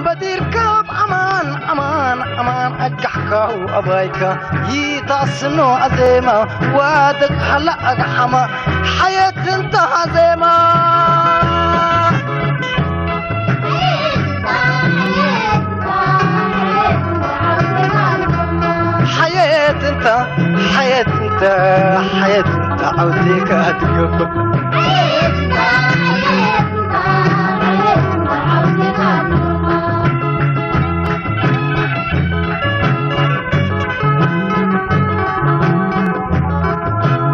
በዲርካ ኣማን ኣማን ኣማን ኣጋሕካው ኣባይካ ይታስኖ ኣዜማ ዋደግ ሃላ ኣግሓማ ሓየት እንታ ኣዜማ ሓየት እንታ ሓየት እንታ ሓየት እንታ ዓውቴካ ትገብር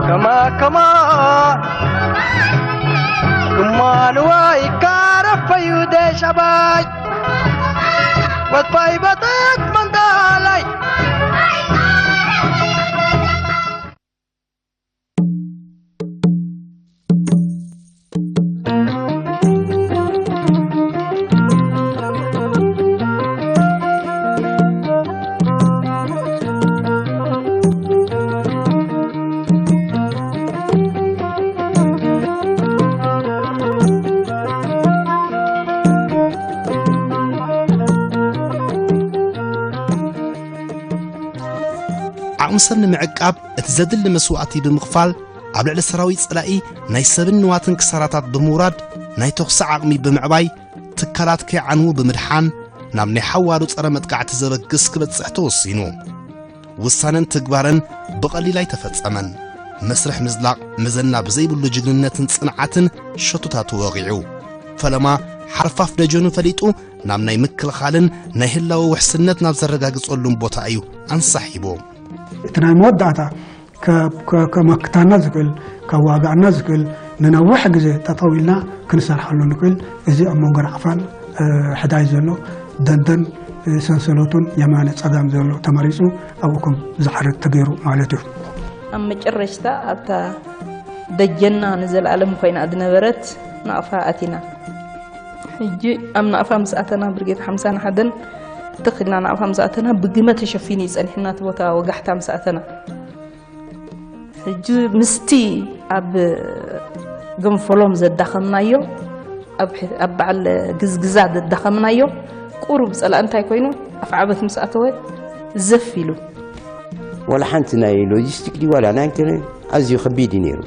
ከማ ከማ ክማ ንዋይ ካረፈዩ ደሻባይ ወጥፋይ በጠት መንዳላይ ዓቕሚ ሰብ ንምዕቃብ እቲ ዘድሊ መስዋእቲ ብምኽፋል ኣብ ልዕሊ ሰራዊት ጸላኢ ናይ ሰብን ንዋትን ክሳራታት ብምውራድ ናይ ተኹሲ ዓቕሚ ብምዕባይ ትካላት ከይዓንዉ ብምድሓን ናብ ናይ ሓዋሩ ጸረ መጥቃዕቲ ዘበግስ ክበጽሕ ተወሲኑ። ውሳነን ትግባረን ብቐሊል ኣይተፈጸመን። መስርሕ ምዝላቕ መዘና ብዘይብሉ ጅግንነትን ጽንዓትን ሸቶታቱ ወቒዑ። ፈለማ ሓርፋፍ ደጀኑ ፈሊጡ ናብ ናይ ምክልኻልን ናይ ህላወ ውሕስነት ናብ ዘረጋግጸሉን ቦታ እዩ ኣንሳሒቡ። እቲ ናይ መወዳእታ ከ- ከ- ከመክታና ዝኽእል፣ ከዋጋእና ዝኽእል፣ ንነዊሕ ግዜ ጠጠው ኢልና ክንሰርሓሉ ንኽእል፣ እዚ ኣብ መንጎ ናቕፋን ሕዳይ ዘሎ ደንደን ሰንሰለቱን የማነ ጸጋም ዘሎ ተመሪጹ ኣብኡ ከም ዝዓርድ ተገይሩ ማለት እዩ። ኣብ መጨረሽታ ኣብታ ደጀና ንዘለኣለም ኮይና ዝነበረት ናቕፋ ኣቲና። ሕጂ ኣብ ናቕፋ ምስ ኣተና ብርጌድ ሓምሳን ሓደን ትኽ ኢልና ናቕፋ ምስ ኣተና ብግመ ተሸፊኑ እዩ ጸኒሕና እቲ ቦታ ወጋሕታ ምስ ኣተና። ሕጂ ምስቲ ኣብ ገንፈሎም ዘዳኸምናዮ ኣብ ሕ- ኣብ በዓል ግዝግዛ ዘዳኸምናዮ ቁሩብ ጸላእ እንታይ ኮይኑ ኣፍዓበት ምስ ኣተወ ዘፍ ኢሉ ወላ ሓንቲ ናይ ሎጂስቲክ ድዩ ዋላ ናይ እንትን ኣዝዩ ከቢድ እዩ ነይሩ።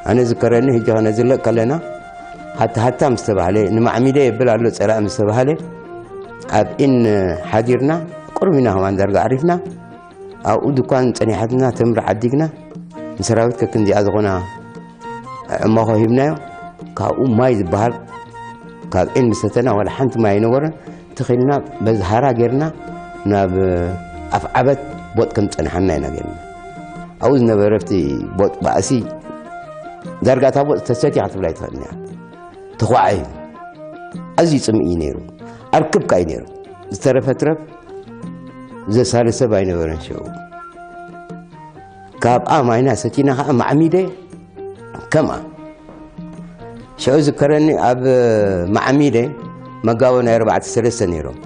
ኣነ ዝከረኒ ሕጂ ከነ ዝለቅ ከለና ሃታ ሃታ ምስ ተባህለ ንማዕሚደ የብል ኣሎ ጸላእ ምስ ተባህለ ኣብ ኢን ሓዲርና ቁሩብ ኢና ከማን ዳርጋ ዓሪፍና ኣብኡ ድኳን ጸኒሓትና ተምሪ ዓዲግና ንሰራዊት ከክንዚኣ ዝኾና ዕማኾ ሂብናዮ። ካብኡ ማይ ዝበሃል ካብ ዒን ምሰተና ዋላ ሓንቲ ማይ ኣይነበረን። ትኺልና በዚ ሃራ ጌርና ናብ ኣፍዓበት ቦጥ ከም ጸንሓና ኢና ጌርና። ኣብኡ ዝነበረ ኣብቲ ቦጥ ባእሲ ዳርጋ እታ ቦጥ ተሰትያ ክትብላ ኣይትኽእልን እያ። ተኳዓ እዩ። ኣዝዩ ጽምኢ እዩ ነይሩ። ኣርክብካ እዩ ነይሩ። ዝተረፈ ትረፍ ዘሳለ ሰብ ኣይነበረን ሽዑ። ካብኣ ማይና ሰቲና ኸዓ ማዕሚደ ከምኣ ሽዑ ዝከረኒ ኣብ ማዕሚደ መጋቦ ናይ ኣርባዕተ ሰለስተ ነይሮም።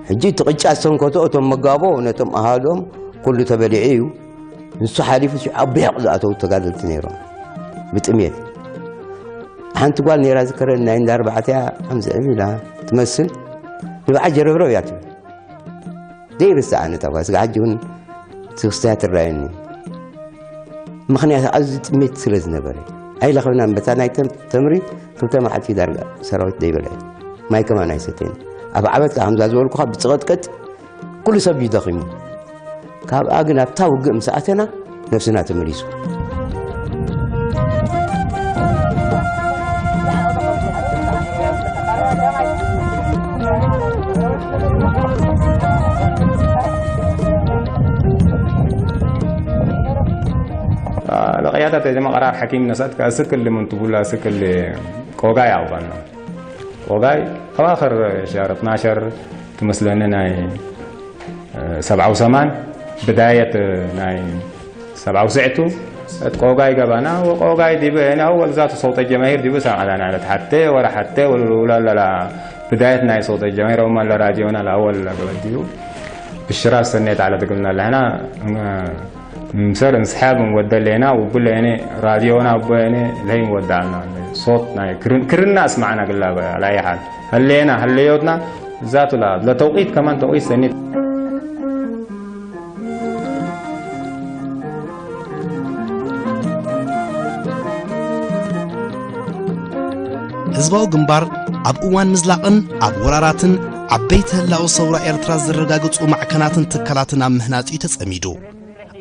ሕጂ እቲ ቅጫ ዝተንከቶ እቶም መጋቦ ነቶም ኣሃዶም ኩሉ ተበሊዑ እዩ። ንሱ ሓሊፉ ሽዑ ኣብ ብሒቕ ዝኣተዉ ተጋደልቲ ነይሮም ብጥሜት። ሓንቲ ጓል ነይራ ዝከረኒ ናይ እንዳ ኣርባዕተ እያ ከምዚ ዕብ ኢላ ትመስል ንብዓ ጀረብረብ እያ ትብል። ዘይርስዓ ነታ ጓል ስጋ ሕጂ እውን ትኽስታ ትረኣየኒ። ምኽንያቱ ኣብዚ ጥሜት ስለ ዝነበረ ኣይለኸብናን። በታ ናይ ተም- ተምሪ ክልተ መዓልቲ ዳርጋ ሰራዊት ደይበለ ማይ ከማን ኣይሰተን። ኣብ ዓበት ከዓ ከምዛ ዝበልኩኻ ብፅቕጥቅጥ ኩሉ ሰብ እዩ ደኺሙ። ካብኣ ግን ኣብታ ውግእ ምስ ኣተና ነብስና ተመሊሱ። ለቀያታት የጀማ ቀራር ሓኪም ነሳት ከስክል ምን ትቡላ ስክል ቆጋይ ኣውባና ቆጋይ ኣዋኸር ሸር እትናሸር ትመስለኒ ናይ ሰብዓው ሰማን ብዳየት ናይ ሰብዓው ስዕቱ እቲ ቆጋይ ገባና ወቆጋይ ዲበ ናው ወልዛቱ ሰውጠ ጀማሂር ዲበ ሰምዓላና ለትሓተ ወላ ሓተ ወላላላ ብዳየት ናይ ሰውጠ ጀማሂር ኣውማ ለራዲዮና ላወል ገበዲዩ ብሽራ ሰኔት ዓለ ትግልና ለሕና ምሰር እንስሓብ እንወደለና ውብለነ ራዲዮና ቦየነ ለይ ወዳና ሶት ናይ ክርን ክርና እስማዕና ግላበ ላይሓል ሀለየና ሀለዮትና ዛቱላ ለተውቂት ከማን ተውቂት ሰኒት ህዝባዊ ግንባር ኣብ እዋን ምዝላቕን ኣብ ወራራትን ዓበይቲ ህላወ ሰውራ ኤርትራ ዘረጋግጹ ማዕከናትን ትካላትን ኣብ ምህናጽ እዩ ተጸሚዱ።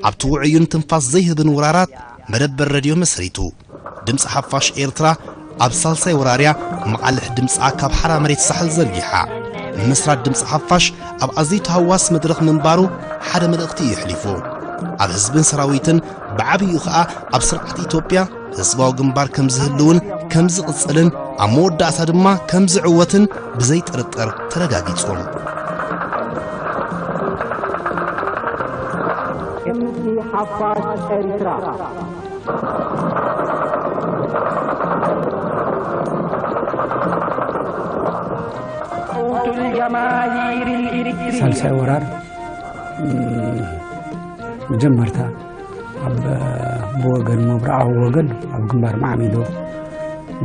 ኣብቲ ውዑይን ትንፋስ ዘይህብን ወራራት መደበር ረድዮ መስሪቱ። ድምፂ ሓፋሽ ኤርትራ ኣብ ሳልሳይ ወራርያ መቓልሕ ድምፃ ካብ ሓራ መሬት ሳሕል ዘርጊሓ። ምምስራት ድምፂ ሓፋሽ ኣብ ኣዝዩ ተሃዋስ መድረኽ ምንባሩ ሓደ መልእኽቲ እዩ ኣሕሊፉ። ኣብ ህዝብን ሰራዊትን ብዓብይኡ ኸኣ ኣብ ስርዓት ኢትዮጵያ ህዝባዊ ግንባር ከም ዝህልውን ከም ዝቕጽልን ኣብ መወዳእታ ድማ ከም ዝዕወትን ብዘይጥርጥር ተረጋጊጹ። ድምፂ ሓፋሽ ኤርትራ። صوت الجماهير الإريترية. ሳልሳይ ወራር መጀመርታ ኣብ ብወገን መብርዓዊ ወገን ኣብ ግንባር ማዕሚዶ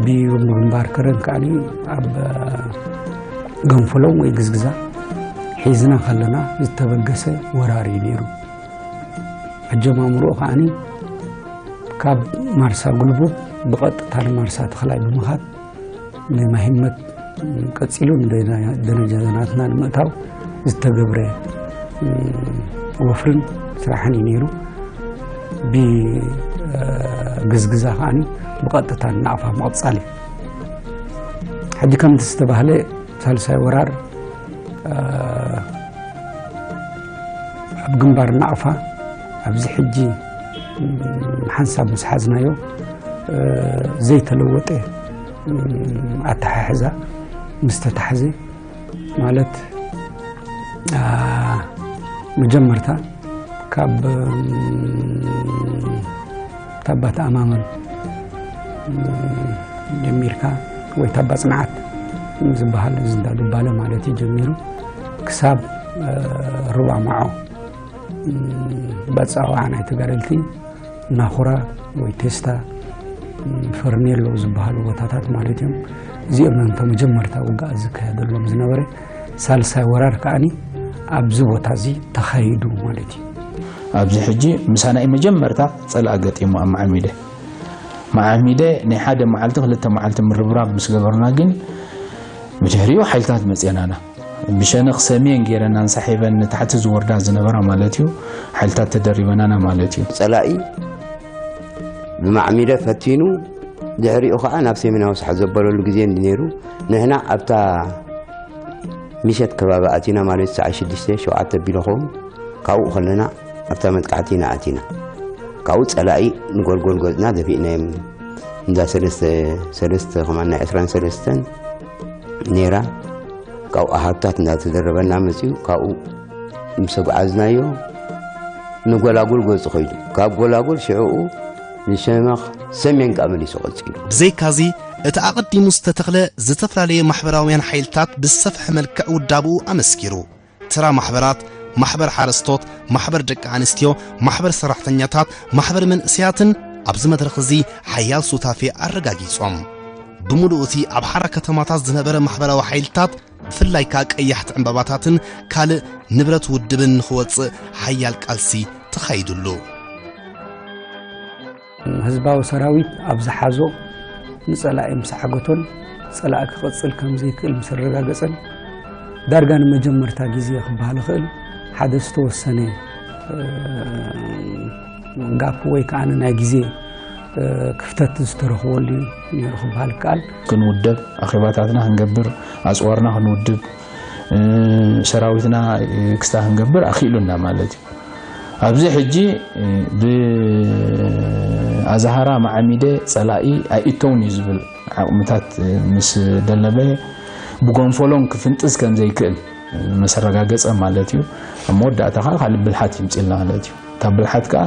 ብዩ ምግንባር ከረን ከዓኒ ኣብ ገንፈሎም ወይ ግዝግዛ ሒዝና ከለና ዝተበገሰ ወራር እዩ ነይሩ። ኣጀማምርኡ ከዓኒ ካብ ማርሳ ጉልቡብ ብቐጥታ ንማርሳ ተኽላይ ብምኻድ ንማሂመት ቀጺሉ ንደረጃ ናትና ንምእታው ዝተገብረ ወፍርን ስራሕን እዩ ነይሩ። ብግዝግዛ ከዓኒ ብቐጥታ ንናቕፋ ምቕጻል እዩ። ሕጂ ከምቲ ዝተባህለ ሳልሳይ ወራር ኣብ ግንባር ናቕፋ ኣብዚ ሕጂ ሓንሳብ ምስ ሓዝናዮ ዘይተለወጠ ኣተሓሕዛ ምስ ተታሕዘ ማለት መጀመርታ ካብ ታባት ኣማመን ጀሚርካ ወይ ታባ ጽንዓት ዝበሃል እዚ እንዳ ዱባለ ማለት እዩ ጀሚሩ ክሳብ ሩባ ማዖ በጻውዓ ናይ ተጋደልቲ ናኹራ ወይ ቴስታ ፈርኔሎ ዝበሃሉ ቦታታት ማለት እዮም። እዚኦም እዮም እቶም መጀመርታ ውግኣ ዝካየደሎም ዝነበረ። ሳልሳይ ወራር ከዓኒ ኣብዚ ቦታ እዚ ተኻይዱ ማለት እዩ። ኣብዚ ሕጂ ምሳና እዩ መጀመርታ ጸላእ ገጢሙ ኣብ መዓሚደ። መዓሚደ ናይ ሓደ መዓልቲ ክልተ መዓልቲ ምርብራብ ምስ ገበርና ግን ብድሕሪኡ ሓይልታት መጽአናና። ብሸነኽ ሰሜን ገይረን ኣንሳሒበን ንታሕቲ ዝወርዳ ዝነበራ ማለት እዩ ሓይልታት ተደሪበናና ማለት እዩ። ጸላኢ ብማዕሚደ ፈቲኑ ድሕሪኡ ከዓ ናብ ሰሜናዊ ሳሕል ዘበለሉ ግዜ እንዲ ነይሩ ንሕና ኣብታ ምሸት ከባቢ ኣቲና ማለት ሰዓ ሽዱሽተ ሸውዓተ ቢሎ ኸውን ካብኡ ከለና ኣብታ መጥቃዕቲ ኢና ኣቲና ካብኡ ፀላኢ ንጎልጎል ገፅና ደፊእናዮም እንዳ ሰለስተ ሰለስተ ከማን ናይ ዕስራን ሰለስተን ነይራ ካብኡ ኣሃብታት እንዳተደረበና መፅኡ ካብኡ ምስ ኣጓዓዝናዮ ንጎላጉል ገፁ ከይዱ ካብ ጎላጉል ሽዕኡ ንሸመኽ ሰሜን ከዓ መሊሱ ቀፂሉ ብዘይካዚ እቲ ኣቐዲሙ ዝተተኽለ ዝተፈላለየ ማሕበራውያን ሓይልታት ብዝሰፍሐ መልክዕ ውዳብኡ ኣመስኪሩ። ተራ ማሕበራት፣ ማሕበር ሓረስቶት፣ ማሕበር ደቂ ኣንስትዮ፣ ማሕበር ሰራሕተኛታት፣ ማሕበር መንእሰያትን ኣብዚ መድረኽ እዚ ሓያል ሱታፌ ኣረጋጊጾም። ብምሉኡ እቲ ኣብ ሓራ ከተማታት ዝነበረ ማሕበራዊ ሓይልታት ብፍላይ ከኣ ቀያሕቲ ዕምባባታትን ካልእ ንብረት ውድብን ንኽወጽእ ሓያል ቃልሲ ተኻይዱሉ። ህዝባዊ ሰራዊት ኣብ ዝሓዞ ንጸላኢ ምስ ዓገቶን ጸላኢ ክቐጽል ከም ዘይክእል ምስ ኣረጋገጸን ዳርጋ ንመጀመርታ ግዜ ክበሃል ይኽእል ሓደ ዝተወሰነ ጋፕ ወይ ከዓ ናይ ግዜ ክፍተት ዝተረኽበሉ እዩ ነይሩ ክበሃል ይከኣል። ክንውደብ፣ ኣኼባታትና ክንገብር፣ ኣፅዋርና ክንውድብ፣ ሰራዊትና ክስታ ክንገብር ኣኽኢሉና ማለት እዩ። ኣብዚ ሕጂ ብኣዝሃራ ማዓሚደ ፀላኢ ኣይእተውን እዩ ዝብል ዓቕምታት ምስ ደለበ ብጎንፎሎም ክፍንጥዝ ከም ዘይክእል መሰረጋገፀ ማለት እዩ። ኣብ መወዳእታ ከዓ ካልእ ብልሓት ይምፅልና ማለት እዩ። እታ ብልሓት ከዓ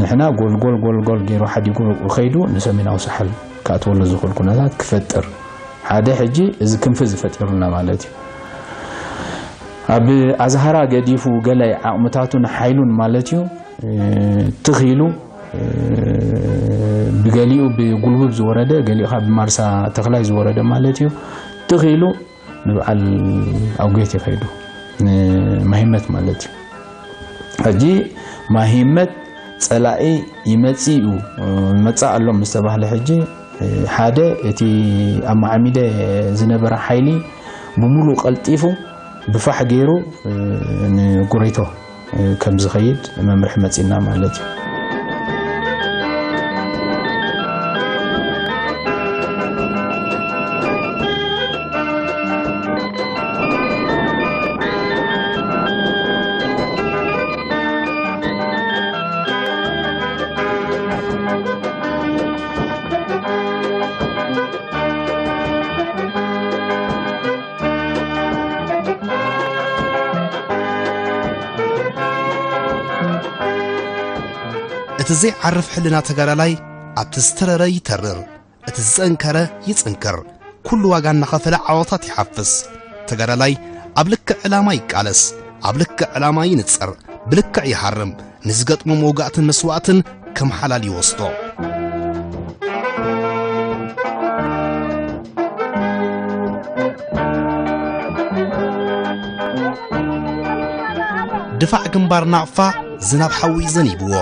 ንሕና ጎልጎል ጎልጎል ገይሩ ሓዲጉ ከይዱ ንሰሜናዊ ሳሕል ክኣትወሉ ዝኽእል ኩነታት ክፈጥር ሓደ ሕጂ እዚ ክንፊ ዝፈጢሩልና ማለት እዩ። ኣብ ኣዝሃራ ገዲፉ ገለ ዓቕምታቱን ሓይሉን ማለት እዩ ትኽ ኢሉ ብገሊኡ ብጉልቡብ ዝወረደ፣ ገሊኡ ካብ ማርሳ ተኽላይ ዝወረደ ማለት እዩ። ትኽ ኢሉ ንበዓል ኣውጌት ይኸይዱ፣ ንማሂመት ማለት እዩ። ሕጂ ማሂመት ጸላኢ ይመጽእ እዩ፣ ይመጽእ ኣሎ ምስ ተባህለ፣ ሕጂ ሓደ እቲ ኣብ ማዓሚደ ዝነበረ ሓይሊ ብምሉእ ቀልጢፉ ብፋሕ ገይሩ ንጉሬቶ ከም ዝኸይድ መምርሒ መጺና ማለት እዩ። እቲ ዘይዓርፍ ሕልና ተጋዳላይ ኣብቲ ዝተረረ ይተርር፣ እቲ ዝጸንከረ ይጽንክር። ኩሉ ዋጋ እናኸፈለ ዓወታት ይሓፍስ። ተጋዳላይ ኣብ ልክዕ ዕላማ ይቃለስ፣ ኣብ ልክዕ ዕላማ ይንጽር፣ ብልክዕ ይሃርም። ንዝገጥሞ መውጋእትን መስዋእትን ከም ሓላል ይወስዶ። ድፋዕ ግንባር ናቕፋ ዝናብ ሓዊ እዩ ዘኒብዎ።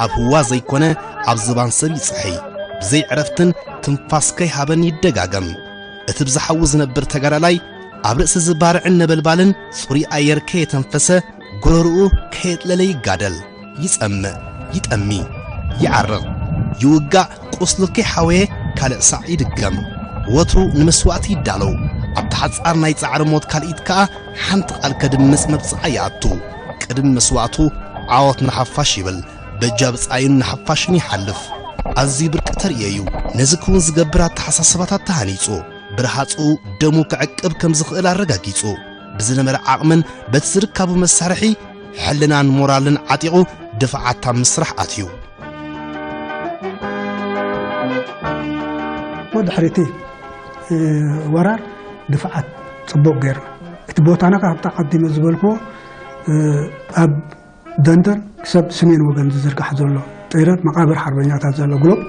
ኣብ ህዋ ዘይኮነ ኣብ ዝባን ሰብ ይጽሕይ። ብዘይ ዕረፍትን ትንፋስ ከይሃበን ይደጋገም። እቲ ብዝሓዊ ዝነብር ተጋዳላይ ኣብ ርእሲ እዚ ባርዕን ነበልባልን ጽሩይ ኣየር ከየተንፈሰ፣ ጎረርኡ ከየጥለለ ይጋደል፣ ይጸምእ፣ ይጠሚ፣ ይዓርቕ፣ ይውጋእ፣ ቁስሉ ከይሓወየ ካልእ ሳዕ ይድገም። ወትሩ ንመስዋእቲ ይዳለው። ኣብቲ ሓጻር ናይ ጻዕሪ ሞት ካልኢት ከኣ ሓንቲ ቃል ከድምጽ መብጽዓ ይኣቱ። ቅድሚ መስዋእቱ ዓወት ንሓፋሽ ይብል። በጃ ብጻዩን ንሓፋሽን ይሓልፍ። ኣዝዩ ብርቂ ተርእዮ እዩ። ነዚ ክውን ዝገብር ኣተሓሳስባታት ተሃኒጹ፣ ብርሃጹ ደሙ ክዕቅብ ከም ዝኽእል ኣረጋጊጹ፣ ብዝነበረ ዓቕምን በቲ ዝርካቡ መሳርሒ ሕልናን ሞራልን ዓጢቑ ድፍዓት ኣብ ምስራሕ ኣትዩ። ወድሕሪቲ፣ እ፣ ወራር ድፍዓት ጽቡቕ ገይርና። እቲ ቦታና ካብታ ቀዲመ ዝበልክዎ፣ እ፣ ኣብ ደንደር ክሳብ ሰሜን ወገን ዝዝርጋሕ ዘሎ ጥይረት መቓብር ሓርበኛታት ዘሎ ግሎብ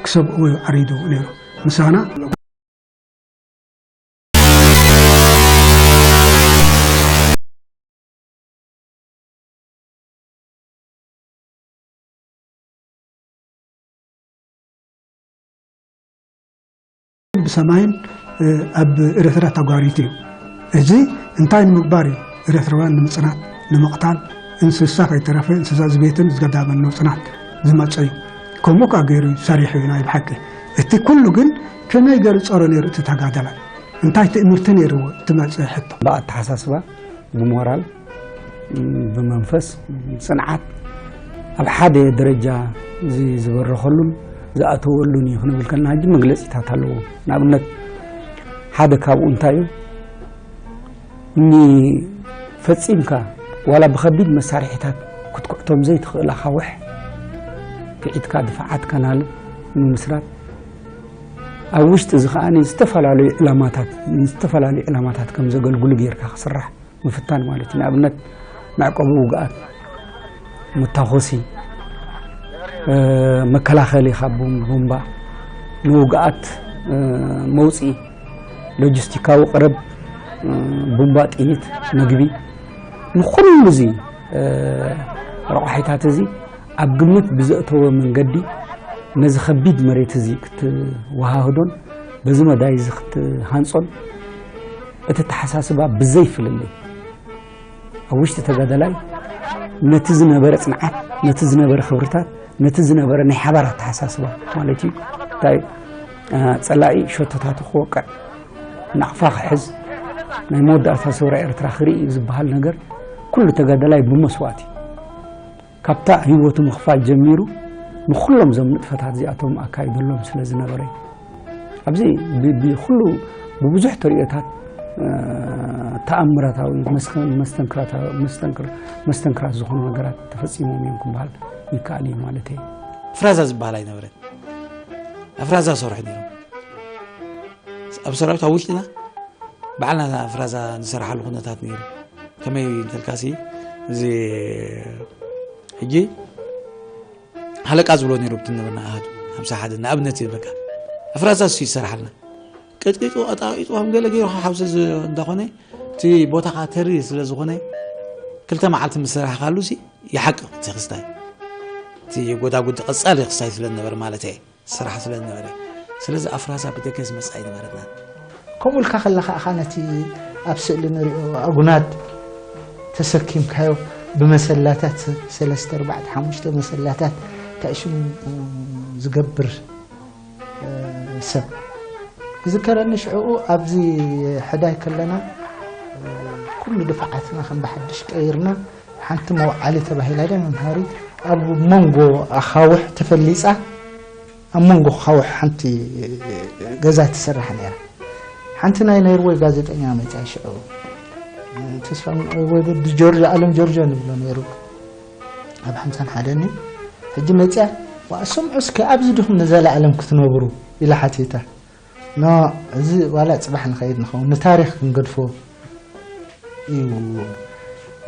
ክሳብ እወዩ ዓሪዱ ነይሩ። ምሳና ብሰማይን፣ እ፣ ኣብ ኤርትራ ተጓሪቱ እዩ። እዚ እንታይ ንምግባር እዩ? ኤርትራውያን ንምጽናት፣ ንምቕታል፣ እንስሳ ከይተረፈ፣ እንስሳ ዝቤትን ዝገዳምን ንምጽናት ዝመጸ እዩ። ከምኡ ከኣ ገይሩ እዩ ሰሪሑ እዩ ናይ ብሓቂ። እቲ ኩሉ ግን ከመይ ገይሩ ጸሮ ነይሩ እቲ ተጋዳላይ? እንታይ ትእምርቲ ነይርዎ እቲ መጽኢ ሕቶ? ብኣተሓሳስባ፣ ብሞራል፣ ብመንፈስ፣ ጽንዓት ኣብ ሓደ ደረጃ እዚ ዝበረኸሉን ዝኣተወሉን እዩ ክንብል ከለና ሕጂ መግለጺታት ኣለዎ። ንኣብነት ሓደ ካብኡ እንታይ እዩ? ንፈጺምካ ዋላ ብኸቢድ መሳርሒታት ክትኩዕቶም ዘይትኽእል ኣኻውሕ ክዒትካ ድፋዓት ከናል ምምስራት፣ ኣብ ውሽጢ እዚ ከኣ ዝተፈላለዩ ዕላማታት፣ ዝተፈላለዩ ዕላማታት ከም ዘገልግሉ ጌርካ ክስራሕ ምፍታን ማለት እዩ። ንኣብነት መዕቀቢ ውግኣት፣ መታኾሲ፣ እ፣ መከላኸሊ ካብ ቦም-፣ ቦምባ፣ ንውግኣት፣ እ፣ መውፅኢ፣ ሎጂስቲካዊ ቀረብ፣ እ፣ ቡምባ፣ ጥይት፣ መግቢ፣ ንኹሉ እዚ፣ እ፣ ረቋሒታት እዚ ኣብ ግምት ብዘእተወ መንገዲ ነዚ ከቢድ መሬት እዚ ክትወሃህዶን በዚ መዳይ እዚ ክትሃንጾን እቲ ኣተሓሳስባ ብዘይ ፍልልይ ኣብ ውሽጢ ተጋዳላይ ነቲ ዝነበረ ጽንዓት፣ ነቲ ዝነበረ ክብርታት፣ ነቲ ዝነበረ ናይ ሓባር ኣተሓሳስባ ማለት እዩ። እንታይ፣ እ፣ ጸላኢ ሸቶታቱ ክወቅዕ፣ ናቕፋ ክሕዝ፣ ናይ መወዳእታ ሰውራ ኤርትራ ክርኢ እዩ ዝበሃል ነገር ኩሉ ተጋዳላይ ብመስዋእቲ ካብታ ህይወቱ ምኽፋል ጀሚሩ ንኹሎም እዞም ንጥፈታት እዚኣቶም ኣካይደሎም ስለ ዝነበረ እዩ። ኣብዚ ብ-፣ ብኹሉ ብብዙሕ ተርእዮታት፣ እ፣ ተኣምራታዊ መስከ-፣ መስተንክራታ-፣ መስተንክር-፣ መስተንክራት ዝኾኑ ነገራት ተፈጺሞም እዮም ክበሃል ይከኣል እዩ ማለት እዩ። ፍራዛ ዝበሃል ኣይነበረን። ኣብ ፍራዛ ሰርሑ ነይሮም። ኣብ ሰራዊት ኣብ ውሽጥና ባዕልና ፍራዛ ንሰርሓሉ ኩነታት ነይሩ። ከመይ እንተልካሲ፣ እዚ ሕጂ ሃለቃ ዝብሎ ነይሩ ብትነበርና ኣሃዱ ሓምሳ ሓደ ንኣብነት ይብለካ ኣፍራዛ እሱ ይሰራሓልና ቀጥቂጡ ኣጣቂጡ ከም ገለ ገይሩ ሓውሲ ዝ- እንዳኾነ እቲ ቦታኻ ተሪ ስለ ዝኾነ ክልተ መዓልቲ ምስ ሰራሕካሉ ሲ ይሓቅቕ እቲ ክስታይ እቲ ጎዳጉዲ ቀጻሊ ክስታይ ስለ ዝነበረ ማለት እየ ስራሕ ስለ ዝነበረ ስለዚ ኣፍራዛ ብደገ ዝመጽእ ኣይነበረትናን ከምኡ ኢልካ ከለኻ ኣኻ ነቲ ኣብ ስእሊ ንሪኦ ኣጉናድ ተሰኪምካዮ ብመሰላታት ሰለስተ ኣርባዕተ ሓሙሽተ መሰላታት እንታይ ሽሙ ዝገብር ሰብ ይዝከረኒ ሽዕኡ ኣብዚ ሕዳይ ከለና ኩሉ ድፍዓትና ከም ብሓድሽ ቀይርና ሓንቲ መውዓሊ ተባሂላ ደ መምሃሪ ኣብ መንጎ ኣኻውሕ ተፈሊፃ ኣብ መንጎ ኣኻውሕ ሓንቲ ገዛ ትስራሕ ነይራ ሓንቲ ናይ ነርወይ ጋዜጠኛ መፅያ ሽዑ ተስፋ ጆርጆ ኣለም ጆርጆ ንብሎ ነይሩ ኣብ ሓምሳን ሓደን ሕጂ መፅያ ዋእሶም እስከ ኣብዚ ድኹም ንዘለኣለም ክትነብሩ ኢላ ሓቲታ ኖ እዚ ዋላ ፅባሕ ንኸይድ ንኸውን ንታሪክ ክንገድፎ እዩ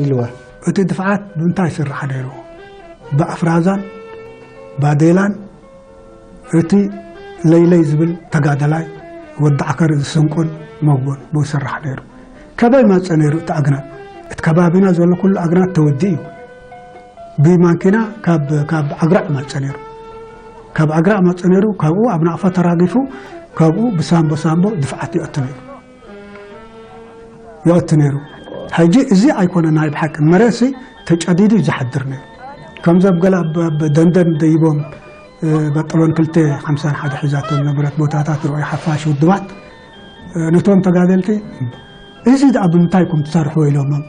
ኢልዋ እቲ ድፍዓት ብምንታይ ይስራሕ ነይሩ ብኣፍራዛን ባዴላን እቲ ለይለይ ዝብል ተጋደላይ ወዲ ዓከር ዝስንቆን መጎን ብኡ ይስራሕ ነይሩ ከበይ መፀ ነይሩ እቲ ኣግናት እቲ ከባቢና ዘሎ ኩሉ ኣግናት ተወዲ እዩ ብማኪና ካብ ካብ ኣግራዕ መፀ ነይሩ ካብ ኣግራዕ መፀ ነይሩ ካብኡ ኣብ ናቕፋ ተራጊፉ ካብኡ ብሳምቦ ሳምቦ ድፍዓት ይኣቱ ነይሩ ይኣቱ ነይሩ ሕጂ እዚ ኣይኮነ ናይ ብሓቂ መሬትሲ ተጨዲዱ እዩ ዝሓድር ነይሩ ከምዚ ኣብ ገለ ኣብ ደንደን ደይቦም በጥሎን ክልተ ሓምሳን ሓደ ሒዛቶ ዝነበረት ቦታታት ርኦይ ሓፋሽ ውድባት ነቶም ተጋደልቲ እዚ ደኣ ብምንታይ ኢኩም ትሰርሕዎ ኢሎሞም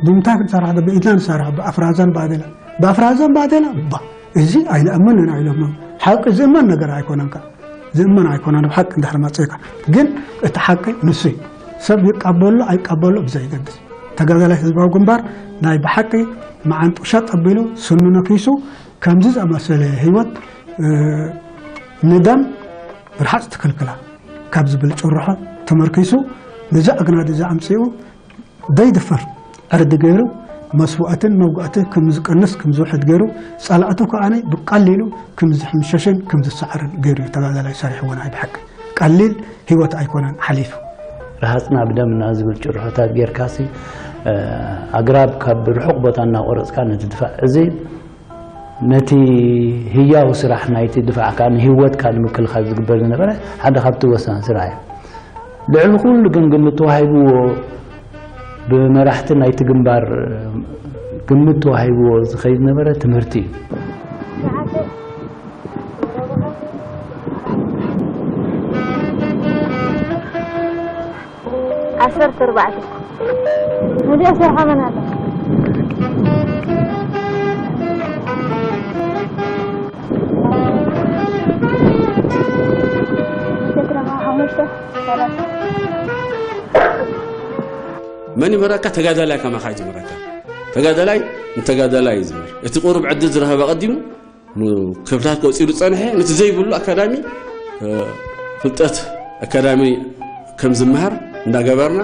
ብምንታይ ክንሰርሕ ዶ ብኢድና ንሰርሕ ብኣፍራዛን ባዴላ ብኣፍራዛን ባዴላ ባ እዚ ኣይንእመን ኢና ኢሎም ሓቂ ዝእመን ነገር ኣይኮነን ከ ዝእመን ኣይኮነን ኣብ ሓቂ እንድሕር መፅእካ ግን እቲ ሓቂ ንሱ እዩ ሰብ ይቀበሎ ኣይቀበሎ ብዘይገድስ ተጋዳላይ ህዝባዊ ግንባር ናይ ብሓቂ መዓንጡ ሸጥ ኣቢሉ ስኑ ነኪሱ ከምዚ ዝኣመሰለ ህይወት ንደም ርሓፅ ትክልክላ ካብ ዝብል ጭርሖ ተመርኪሱ ነዚ ኣግናዲ እዚ ኣምፅኡ ደይድፈር ዕርዲ ገይሩ መስዋእትን መጉእቲ ክምዝቀንስ ክምዝውሕድ ገይሩ ጸላእቱ ከኣ ብቀሊሉ ክምዝሕምሸሽን ክምዝሰዓርን ገይሩ እዩ ተጋዳላይ ሰሪሕዎ ናይ ብሓቂ ቀሊል ህይወት ኣይኮነን ሓሊፉ። ረሃጽና ብደምና ዝብል ጭርሖታት ጌርካሲ ኣግራብ ካብ ርሑቕ ቦታ እናቆረጽካ ነቲ ድፋዕ እዚ ነቲ ህያው ስራሕ ናይቲ ድፋዕ ከኣ ንህይወትካ ንምክልኻል ዝግበር ዝነበረ ሓደ ካብቲ ወሳኒ ስራሕ እዩ። ልዕሊ ኩሉ ግን ግምት ተዋሂብዎ ብመራሕቲ ናይቲ ግንባር ግምት ተዋሂብዎ ዝኸይድ ዝነበረ ትምህርቲ እዩ። ዓሰርተ ኣርባዕተ ነዚኣ ሰርሓ መን ኣላ? ሸትረማ ሓሙሽተ ሰላሳ መን ይምህረካ? ተጋዳላይ ከማኻ እዩ ዝምህረካ። ተጋዳላይ ንተጋዳላይ እዩ ዝምህር። እቲ ቁሩብ ዕድል ዝረኸበ ቀዲሙ ክፍልታት ቆፂሩ ዝፀንሐ ነቲ ዘይብሉ ኣካዳሚ ፍልጠት ኣካዳሚ ከም ዝመሃር እንዳገበርና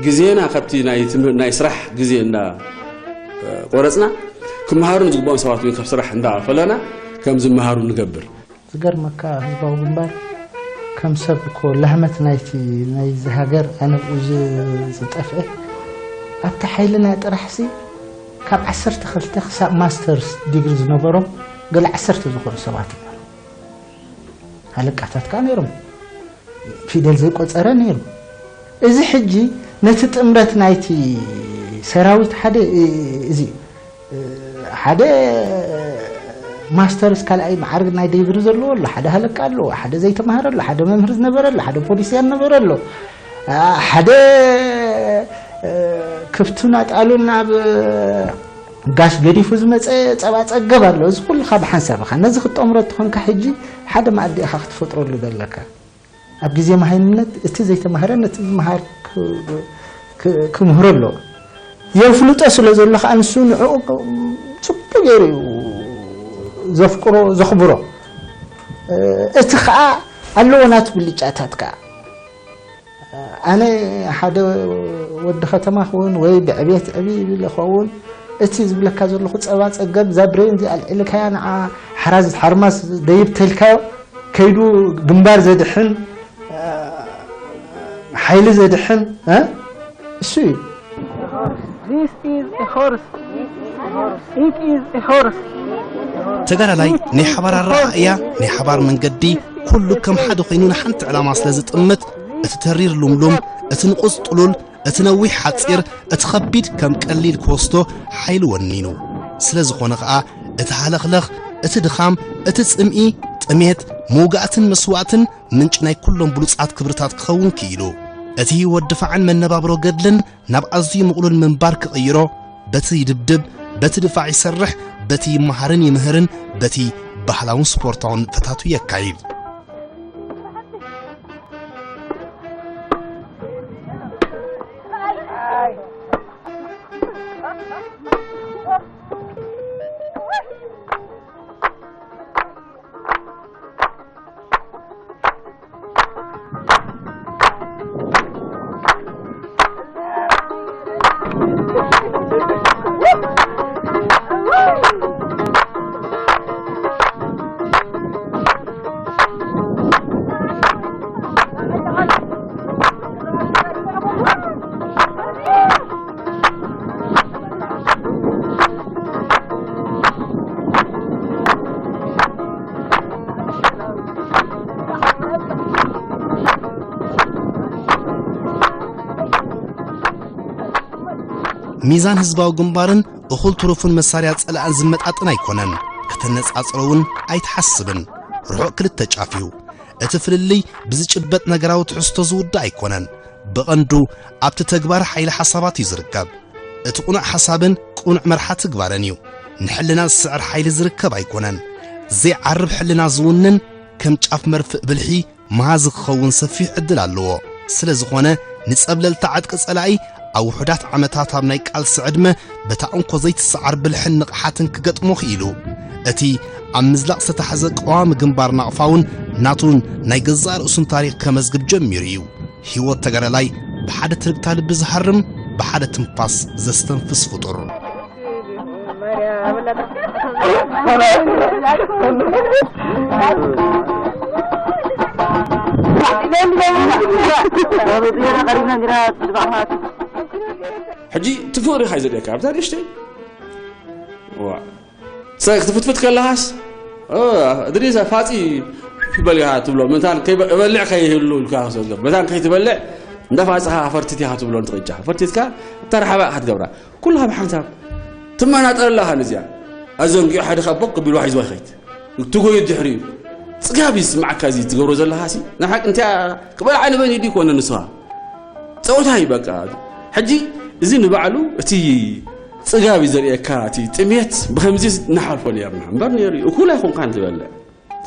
ግዜና ካብቲ ናይ ስራሕ ግዜ እንዳቆረፅና ክመሃሩ ንዝግብኦም ሰባት እውን ካብ ስራሕ እንዳፈለና ከም ዝመሃሩ ንገብር። ዝገርመካ ህዝባዊ ግንባር ከም ሰብ እኮ ላህመት ናይቲ ናይዚ ሃገር ኣነ ብኡ ዝጠፍአ ኣብቲ ሓይልና ጥራሕሲ ካብ ዓሰርተ ክልተ ክሳብ ማስተርስ ዲግሪ ዝነበሮም ገለ ዓሰርተ ዝኾኑ ሰባት ነበሩ። ሃለቃታት ከኣ ነይሮም። ፊደል ዘይቆጸረ ነይሩ። እዚ ሕጂ ነቲ ጥምረት ናይቲ ሰራዊት ሓደ እዚ ሓደ ማስተርስ ካልኣይ መዓርግ ናይ ደይብሪ ዘለዎ ኣሎ፣ ሓደ ሃለቃ ኣለዎ፣ ሓደ ዘይተማሃረ ኣሎ፣ ሓደ መምህር ዝነበረ ኣሎ፣ ሓደ ፖሊስያን ነበረ ኣሎ፣ ሓደ ክፍቱን ኣጣሉን ናብ ጋሽ ገዲፉ ዝመፀ ፀባ ፀገብ ኣሎ። እዚ ኩሉ ካብ ሓንሳብ ኢኻ ነዚ ክትጠምሮ እትኾንካ ሕጂ ሓደ መኣዲ ኢኻ ክትፈጥረሉ ዘለካ። ኣብ ግዜ መሃይምነት እቲ ዘይተማህረ ነቲ ዝመሃር ክምህሮ ኣለዎ። የፍልጦ ስለ ዘሎ ከዓ ንሱ ንዕኡ ፅቡቅ ገይሩ እዩ ዘፍቅሮ ዘኽብሮ። እቲ ከዓ ኣለዎ ናቱ ብልጫታት ከዓ ኣነ ሓደ ወዲ ከተማ ክውን ወይ ብዕቤት ዕብ ይብል ይኸውን እቲ ዝብለካ ዘለኹ ጸባ ጸገብ፣ እዛ ብሬን እዚኣ ኣልዒልካያ፣ ንዓ ሓራዝ ሓርማስ ደይብ ተልካዮ፣ ከይዱ ግንባር ዘድሕን፣ ሓይሊ ዘድሕን፣ እ? እሱ እዩ። This is a horse. It is a horse. ተጋዳላይ ናይ ሓባር ኣረኣእያ፣ ናይ ሓባር መንገዲ፣ ኩሉ ከም ሓደ ኮይኑ ንሓንቲ ዕላማ ስለ ዝጥምት፣ እቲ ተሪር ልምሉም፣ እቲ ንቑጽ ጥሉል፣ እቲ ነዊሕ ሓጺር፣ እቲ ኸቢድ ከም ቀሊል ክወስዶ ሓይሊ ወኒኑ። ስለ ዝኾነ ኸኣ እቲ ሃለኽለኽ፣ እቲ ድኻም፣ እቲ ጽምኢ፣ ጥሜት፣ መውጋእትን መስዋእትን ምንጪ ናይ ኩሎም ብሉጻት ክብርታት ክኸውን ክኢሉ። እቲ ህይወት ድፋዕን መነባብሮ ገድልን ናብ ኣዝዩ ምቕሉል ምንባር ክቕይሮ፣ በቲ ይድብድብ፣ በቲ ድፋዕ ይሰርሕ፣ በቲ ይመሃርን ይምህርን፣ በቲ ባህላውን ስፖርታውን ንጥፈታቱ የካይድ። ሚዛን ህዝባዊ ግንባርን እኹል ትሩፍን መሳርያ ጸላእን ዝመጣጠን ኣይኮነን። ከተነጻጽሮ እውን ኣይትሓስብን። ርሑቕ ክልተ ጫፍ እዩ። እቲ ፍልልይ ብዝጭበጥ ነገራዊ ትሕዝቶ ዝውዳእ ኣይኮነን። ብቐንዱ ኣብቲ ተግባር ሓይሊ ሓሳባት እዩ ዝርከብ። እቲ ቅኑዕ ሓሳብን ቅኑዕ መርሓ ትግባረን እዩ። ንሕልና ዝስዕር ሓይሊ ዝርከብ ኣይኮነን። ዘይዓርብ ሕልና ዝውንን ከም ጫፍ መርፍእ ብልሒ መሃዚ ክኸውን ሰፊሕ ዕድል ኣለዎ። ስለ ዝኾነ ንጸብለልታ ዕጥቂ ጸላኢ ኣብ ውሑዳት ዓመታት ኣብ ናይ ቃልሲ ዕድመ በታ እንኮ ዘይትሰዓር ብልሕን ንቕሓትን ክገጥሞ ክኢሉ። እቲ ኣብ ምዝላቕ ዝተታሕዘ ቀዋሚ ግንባር ናቕፋ እውን ናቱን ናይ ገዛእ ርእሱን ታሪኽ ከመዝግብ ጀሚሩ እዩ። ህይወት ተጋዳላይ ብሓደ ትርግታ ልቢ ዝሃርም፣ ብሓደ ትንፋስ ዘስተንፍስ ፍጡር። ሕጂ እቲ ፍቕሪ ኻይ ዘርእየካ ኣብታ ንእሽተይ ክትፍትፍት ከለኻስ እድሪስ ፋፂ በሊኻ ትብሎ መታን እበልዕ ከይህሉ ኢልካ ክሰዶ መታን ከይትበልዕ እንዳ ፋፅኻ ፈርቲት ኢኻ ትብሎ ንትቕጫ ፈርቲትካ እታ ረሓባ ኢኻ ትገብራ ኩልኻ ብሓንሳብ ትመናጠር ኣለኻ ነዚኣ ኣዘንጊዑ ሓደ ካብ ቦቅ ቢልዋ ሒዝዋ ይኸይድ ትጎዩ ድሕሪ እዩ ጽጋብ ይስማዓካ እዚ ትገብሮ ዘለኻ ሲ ንሓቂ እንቲያ ክበልዓ ንበይኑ ይዲ ኮነ ንስኻ ጸወታ እዩ በቃ ሕጂ እዚ ንባዕሉ እቲ ጽጋብ እዩ ዘርእየካ እቲ ጥሜት ብከምዚ ንሓልፎ ነርና እምበር ነይሩ እዩ እኩል ኣይኮንካን ትበልዕ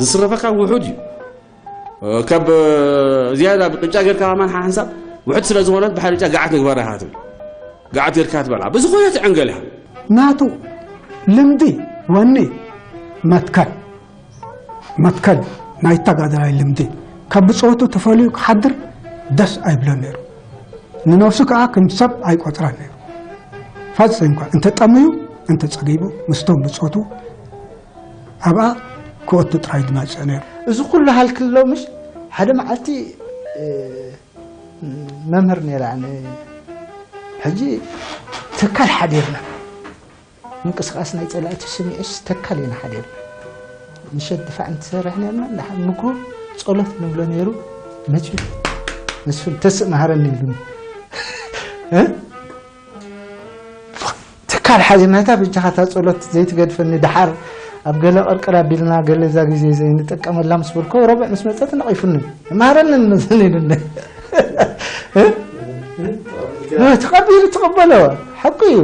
ዝስረፈካ ውሑድ እዩ ካብ ዝያዳ ብቅጫ ጌርካ ከማን ሓንሳብ ውሕድ ስለ ዝኾነት ብሓደ ቅጫ ገዓት ንግበራ ኢኻ ትብል ገዓት ጌርካ ትበልዓ ብዝኾነ ትዕንገል ኢኻ ናቱ ልምዲ ወኒ መትከል መትከል ናይ ተጋዳላይ ልምዲ ካብ ብጾቱ ተፈልዩ ክሓድር ደስ ኣይብሎን ነይሩ ንነብሱ ከኣ ከም ሰብ ኣይቆጽራን ነይሩ ፈጺምካ እንተጠምዩ እንተጸጊቡ ምስቶም ብጾቱ ኣብኣ ክወቱ ጥራይ ድመጽእ ነይሩ። እዚ ኩሉ ሃልክሎ ምሽ ሓደ መዓልቲ መምህር ነይራ ሕጂ ትካል ሓዲርና ምንቅስቃስ ናይ ፀላእቲ ስሚዕስ ተካል ኢና ሓዲርና ምሸት ድፋዕ እንትሰርሕ ነርና እንድሓር ምክሩ ፀሎት ንብሎ ነይሩ መፅዩ ንሱ ተስእ መሃረኒ ኢሉኒ ትካል ሓዚናታ ብጃኻታ ጸሎት ዘይትገድፈኒ ደሓር ኣብ ገለ ቅርቅር ኣቢልና ገለ እዛ ግዜ ዘይንጥቀመላ ምስ በልኮ ረብዕ ምስ መጸት ነቒፉኒ ማረንን መዘን ኢሉኒ ተቐቢሉ ትቕበሎ ሓቁ እዩ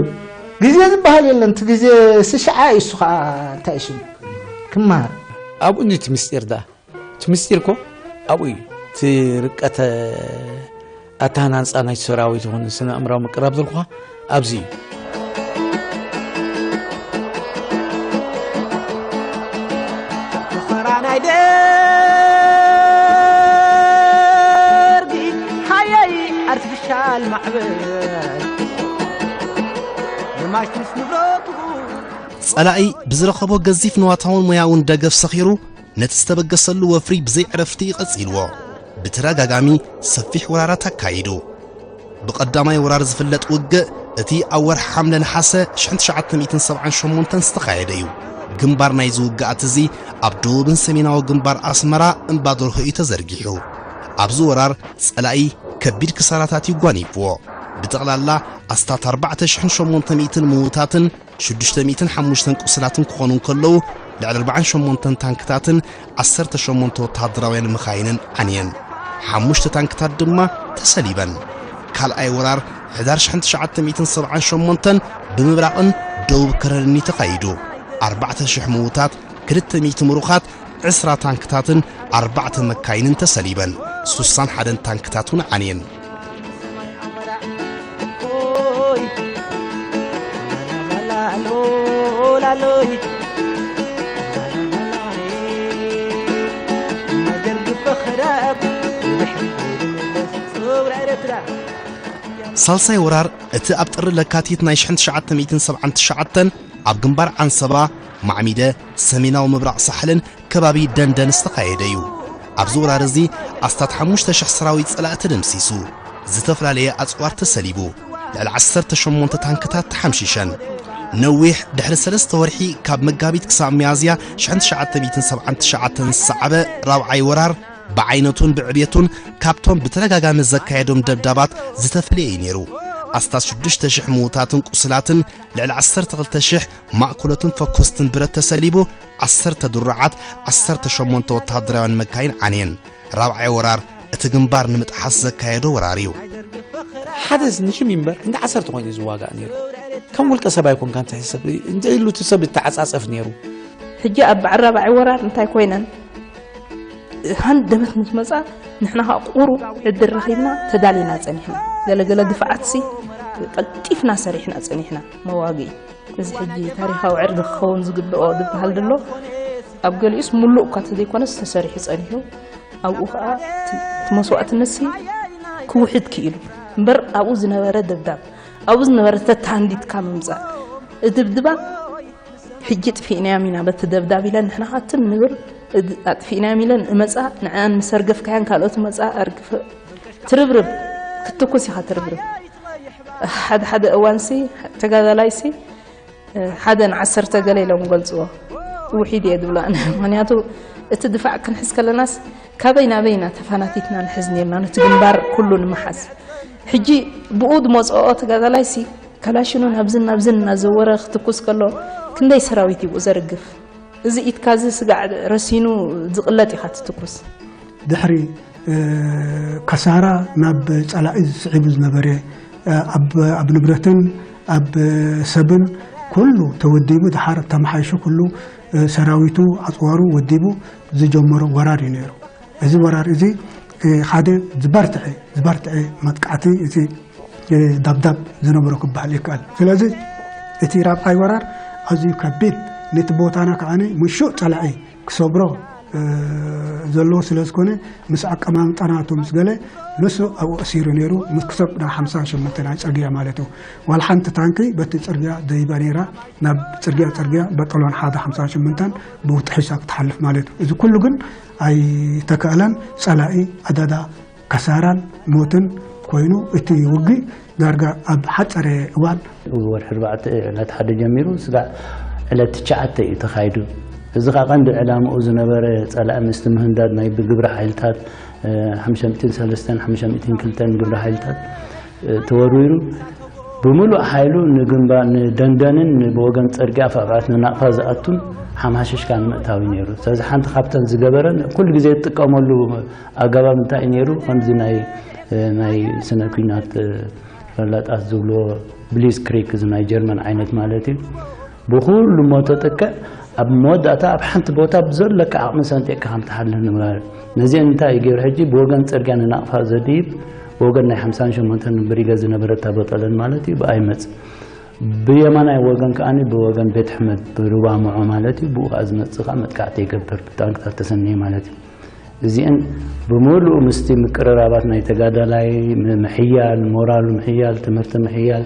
ግዜ ዝበሃል የለን እቲ ግዜ ስሽዓ እዩ እሱ ከዓ እንታይ ሽሙ ክመሃር ኣብኡ እንዲ እቲ ምስጢር ደኣ እቲ ምስጢር እኮ ኣብኡ እዩ። እቲ ርቀተ ኣተሃናንፃ ናይቲ ሰራዊት ይኹን ስነ ኣእምራዊ ምቅራብ ዘልኩኻ ኣብዚ እዩ። ፈራናይ ደርጊ ሓየይ ኣርቲፊሻል ማዕበል ንማሽትስ ንብሮ ጸላኢ ብዝረኸቦ ገዚፍ ንዋታውን ሞያውን ደገፍ ሰኺሩ ነቲ ዝተበገሰሉ ወፍሪ ብዘይ ዕረፍቲ ቀጺልዎ። ብተደጋጋሚ ሰፊሕ ወራራት ኣካይዱ። ብቐዳማይ ወራር ዝፍለጥ ውግእ እቲ ኣብ ወርሒ ሓምለ ነሓሰ ሽሕን ትሽዓተ ሚእትን ሰብዓን ሸሞንተን ዝተኻየደ እዩ። ግንባር ናይዚ ውግኣት እዚ ኣብ ደቡብን ሰሜናዊ ግንባር ኣስመራ እምባ ደርሆ እዩ ተዘርጊሑ። ኣብዚ ወራር ጸላኢ ከቢድ ክሳራታት እዩ ጓኒፍዎ። ብጠቕላላ ኣስታት ኣርባዕተ ሽሕን ሸሞንተ ሚእትን ምዉታትን ሽዱሽተ ሚእትን ሓሙሽተን ቁስላትን ክኾኑ እንከለዉ፣ ልዕሊ ኣርባዓን ሸሞንተን ታንክታትን ዓሰርተ ሸሞንተ ወተሃደራውያን መኻይንን ዓንየን። ሓሙሽተ ታንክታት ድማ ተሰሊበን። ካልኣይ ወራር ሕዳር ሽሕን ትሽዓተ ሚእትን ሰብዓን ሸሞንተን ብምብራቕን ደቡብ ከረንን እዩ ተኻይዱ። ኣርባዕተ ሽሕ ምዉታት፣ ክልተ ሚእቲ ምሩኻት፣ ዕስራ ታንክታትን ኣርባዕተ መካይንን ተሰሊበን። ሱሳን ሓደን ታንክታት እውን ዓንየን። ሳልሳይ ወራር እቲ ኣብ ጥሪ ለካቲት ናይ ሽሕን ትሽዓተ ሚእትን ሰብዓን ትሽዓተን ኣብ ግንባር ዓንሰባ፣ ማዕሚደ፣ ሰሜናዊ ምብራቕ ሳሕልን ከባቢ ደንደን ዝተኻየደ እዩ። ኣብዚ ወራር እዚ ኣስታት ሓሙሽተ ሽሕ ሰራዊት ጸላኢ ተደምሲሱ፣ ዝተፈላለየ ኣጽዋር ተሰሊቡ፣ ልዕሊ ዓሰርተ ሸሞንተ ታንክታት ተሓምሺሸን። ነዊሕ ድሕሪ ሰለስተ ወርሒ ካብ መጋቢት ክሳብ ሚያዝያ ሽሕን ትሽዓተ ሚእትን ሰብዓን ትሽዓተን ዝሰዓበ ራብዓይ ወራር ብዓይነቱን ብዕብየቱን ካብቶም ብተደጋጋሚ ዘካየዶም ደብዳባት ዝተፈለየ እዩ ነይሩ። ኣስታት ሽዱሽተ ሽሕ ምዉታትን ቁስላትን፣ ልዕሊ ዓሰርተ ክልተ ሽሕ ማእኮሎትን ፈኮስትን ብረት ተሰሊቡ፣ ዓሰርተ ድሩዓት፣ ዓሰርተ ሸሞንተ ወተሃደራውያን መካይን ዓንየን። ራብዓይ ወራር እቲ ግንባር ንምጥሓስ ዘካየዶ ወራር እዩ። ሓደ ንሽም እምበር እንደ ዓሰርተ ኮይኑ እዩ ዝዋጋእ ነይሩ። ከም ውልቀ ሰብ ኣይኮንካን ትሕሰብ፣ እንደ ኢሉ እቲ ሰብ ይተዓጻጸፍ ነይሩ። ሕጂ ኣብ በዓል ራብዓይ ወራር እንታይ ኮይነን? ሃንደበት ምስ መጻ፣ ንሕና ኸኣ ቁሩብ ዕድል ረኺብና ተዳሊና ጸኒሕና። ገለገለ ድፍዓትሲ ቀልጢፍና ሰሪሕና ጸኒሕና መዋግኢ። እዚ ሕጂ ታሪኻዊ ዕርዲ ክኸውን ዝግብኦ ዝበሃል ዘሎ፣ ኣብ ገሊኡስ ሙሉእ እኳ ተዘይኮነስ ተሰሪሑ ጸኒሑ። ኣብኡ ኸኣ እቲ፣ እቲ መስዋእትነትሲ ክውሕድ ክኢሉ። እምበር ኣብኡ ዝነበረ ደብዳብ፣ ኣብኡ ዝነበረ ተታንዲትካ ምምጻእ፣ እድብድባ ሕጂ ጥፊእናዮም ኢና በቲ ደብዳብ ኢለን ንሕና ኸኣ ትም ንብል፣ እድ-፣ ኣጥፊእናዮም ኢለን እመጻ፣ ንዕኣን ምስ ኣርገፍካያን ካልኦት እመጻ፣ ኣርግፍ-፣ ትርብርብ፣ ክትትኩስ ኢኻ ትርብርብ። ሓደ ሓደ እዋንሲ ተጋዳላይሲ፣ ሓደ ንዓሰርተ ገለ ኢሎም ይገልጽዎ። ውሒድ እየ ዝብሎ ኣነ። ምኽንያቱ እቲ ድፋዕ ክንሕዝ ከለናስ ካበይ ናበይ ኢና ተፋናቲትና ንሕዝ ኔርና ነቲ ግንባር ኩሉ ንምሓዝ። ሕጂ ብኡ ዝመጽኦ ተጋዳላይሲ ካላሽኑ ናብዝን ናብዝን እናዘወረ ክትኩስ ከሎ ክንደይ ሰራዊት እዩ ብኡ ዘርግፍ? እዚ ኢድካ እዚ ስጋዕ ረሲኑ ዝቕለጥ ኢኻ ትትኩስ። ድሕሪ፣ እ፣ ከሳራ ናብ ጸላኢ ዝስዒቡ ዝነበረ፣ እ፣ ኣብ፣ ኣብ ንብረትን ኣብ ሰብን ኩሉ ተወዲቡ፣ ድሓር ተመሓይሹ ኩሉ፣ እ፣ ሰራዊቱ ኣጽዋሩ ወዲቡ ዝጀመሮ ወራር እዩ ነይሩ። እዚ ወራር እዚ፣ እ፣ ሓደ ዝበርትዐ፣ ዝበርትዐ መጥቃዕቲ እቲ፣ እ፣ ዳብዳብ ዝነበሮ ክበሃል ይከኣል። ስለዚ እቲ ራብዓይ ወራር ኣዝዩ ከቢድ፣ ነቲ ቦታና ከዓኒ ምሹእ ጸላኢ ክሰብሮ፣ እ፣ ዘለዎ ስለ ዝኾነ፣ ምስ ኣቀማምጣ ናቱ ምስ ገለ ንሱ ኣብኡ ኣሲሩ ነይሩ። ምስ ክሳብ ናብ ሓምሳን ሸሞንተን ናይ ጽርግያ ማለት እዩ። ዋላ ሓንቲ ታንኪ በቲ ጽርግያ ደይባ ነይራ። ናብ ጽርግያ፣ ጽርግያ በጠሎን ሓደ ሓምሳን ሸሞንተን ብኡ ጥሒሳ ክትሓልፍ ማለት እዩ። እዚ ኩሉ ግን ኣይተካእለን። ጸላኢ ኣደዳ ከሳራን ሞትን ኮይኑ፣ እቲ ውግእ ዳርጋ ኣብ ሓጸረ እዋን፣ ወርሒ ኣርባዕተ ዕለት ሓደ ጀሚሩ ስጋዕ ዕለት ትሽዓተ እዩ ተኻይዱ። እዚ ኸኣ ቀንዲ ዕላምኡ ዝነበረ ጸላኢ ምስቲ ምህንዳድ ናይ ብግብረ ሓይልታት፣ እ፣ ሓሙሽተ ሚእትን ሰለስተን ሓሙሽተ ሚእትን ክልተን ግብረ ሓይልታት፣ እ፣ ተወርዊሩ ብምሉእ ሓይሉ ንግንባ-፣ ንደንደንን ብወገን ጽርግያ ኣፍዓፍዓት ንናቕፋ ዝኣቱን ሓምሓሽሽካ ንምእታው እዩ ነይሩ። ስለዚ ሓንቲ ካብተን ዝገበረን ኩሉ ግዜ ዝጥቀመሉ ኣገባብ እንታይ እዩ ነይሩ? ከምዚ ናይ፣ እ፣ ናይ ስነ ኲናት፣ እ፣ ፈላጣት ዝብልዎ ብሊዝ ክሪግ፣ እዚ ናይ ጀርመን ዓይነት ማለት እዩ። ብኹሉ እሞ ተጥቅዕ፣ ኣብ መወዳእታ ኣብ ሓንቲ ቦታ ብዘለካ ዓቕሚ ሰንጢቕካ ከም ትሓልፍ ንምግባር። ነዚአን እንታይ እዩ ገይሩ? ሕጂ ብወገን ጽርግያ ንናቕፋ ዘድይብ፣ ብወገን ናይ ሓምሳን ሸሞንተን ብሪገድ ዝነበረታ በጠለን ማለት እዩ፣ ብኣይ መጽእ። ብየማናይ ወገን ከኣኒ ብወገን ቤት ኣሕመድ ብሩባ ምዖ ማለት እዩ፣ ብኡ ከኣ ዝመጽእ ከኣ መጥቃዕቲ ይገብር፣ ብታንክታት ተሰነየ ማለት እዩ። እዚአን ብምሉኡ ምስቲ ምቅርራባት ናይ ተጋዳላይ ም-፣ ምሕያል፣ ሞራሉ ምሕያል፣ ትምህርቲ ምሕያል፣